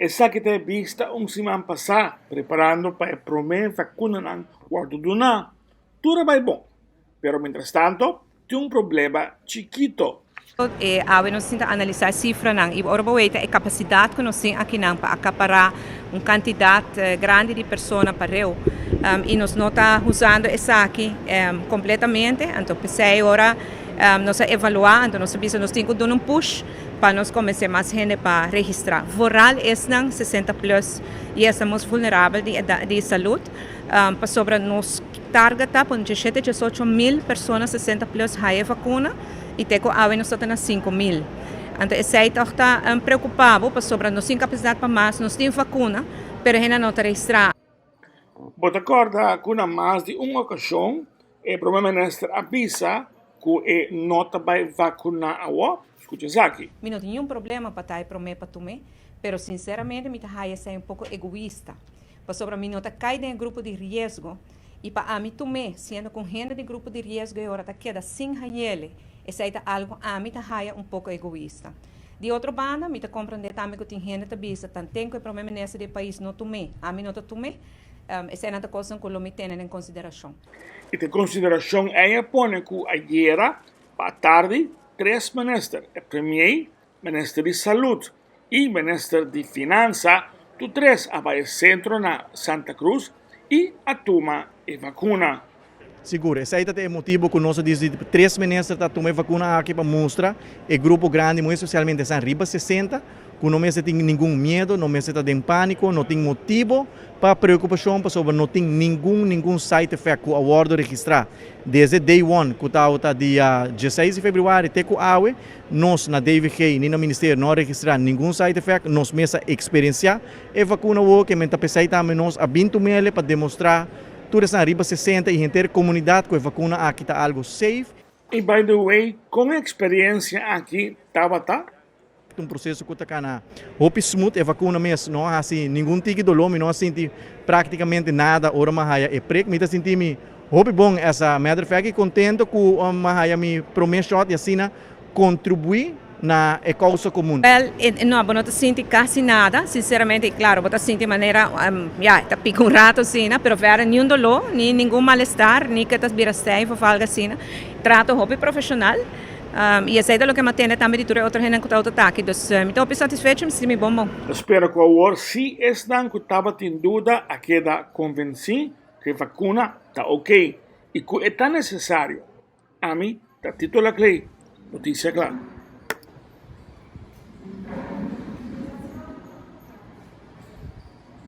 Esaki ta e bista un siman pasá, preparando pa e promé vakunanan wòrdu duná. Tur a bai bon, pero mientrastanto tin un problema chikito. E awe nos tin ta analisá e sifranan i ora bo weta e kapasidat ku nos tin akinan pa akapará un kantidat grandi di persona pareu i nos no ta usando esaki kompletamente, anto p'esei ora nos a evaluá anto nos a bisa nos tin ku duna un push pa nos konvensé mas hende pa registrá, vooral esnan 60 plus i esnan mas vulnerabel di di salud pasobra nos target ta pa un diesshete diesocho mil persona 60 plus haya e vakuna i te ku awe nos ta ta na 5000. Anto esei tòg ta preokupá bo pasobra nos tin kapasidat pa mas, nos tin vakuna pero hende no ta registrá. Bo ta kòrda ku na mas di un okashon e Prome Minister a bisa ku e no ta bai vakuná awor? Skucha esaki. Mi no tin niun problema pa ta e promé pa tum'é, pero sinseramente mi ta haya esei un poko egoista, pasobra mi no ta kai den e grupo di riesgo i pa ami tum'é siendo ku un hende di grupo di riesgo e ora ta keda sin hayele, esei ta algu ami ta haya un poko egoista. Di otro banda, mi ta komprendé tambe ku tin hende ta bisa, Tanten ku e prome minister di e pais no tum'é, ami no ta tum'é. Eseinan ta kosnan ku lo mi tene den konsiderashon. I ta konsiderashon ei a pone ku ayera pa atardi tres minister, e premier, minister di Salud i minister di Finansa, tur tres a bai e sentro na Santa Cruz i a tuma e vakuna. Sigur, esei ta e motibu ku nos a disidi pa tres minister ta tuma e vakuna aki pa mustra e grupo grandi, muy espesialmente esnan riba 60, ku no mester tin ningun miedu, no mester ta den pániko, no tin motibu pa preokupashon pasobra no tin ningun ningun side effect ku a wòrdu registrá desde day one ku tabata dia 16 di februari te ku awe. Nos na DVG ni na ministerio no a registrá ningun side effect, nos mes a eksperensiá e vakuna awor ke men ta p'esei tambe nos a bin tum'el pa demostrá Tur esnan riba 60 y henter comunidad cu e vacuna aki ta algo safe. Y by the way, con e experiencia aki tabata? Un proceso cu ta cana hopi smooth, e vacuna mes no a haci ningun tiki dolor, mi no a sinti practicamente nada ora mi a haya e prik, mi ta sinti mi hopi bon as a matter of fact y contento cu mi a haya mi prome shot y asina contribui na e causa comun. Wel, no, bo no ta sinti casi nada, sinceramente, y claro, bo ta sinti manera, ya, ta pica un rato asina, pero verder ni un dolor, ni ningun malestar, ni ke ta bira stijf of algo asina. Trato hopi profesional, y esey ta loke mi a tende tambe di tur e otro hendenan cu ta ta aki. Dus, mi ta hopi satisfecho, mi sinti mi bon bon. Ta spera cu awor si esnan cu tabatin duda a keda convenci cu e vacuna ta ok y cu e ta necesario. Ami ta Tito Laclay, Noticia Cla.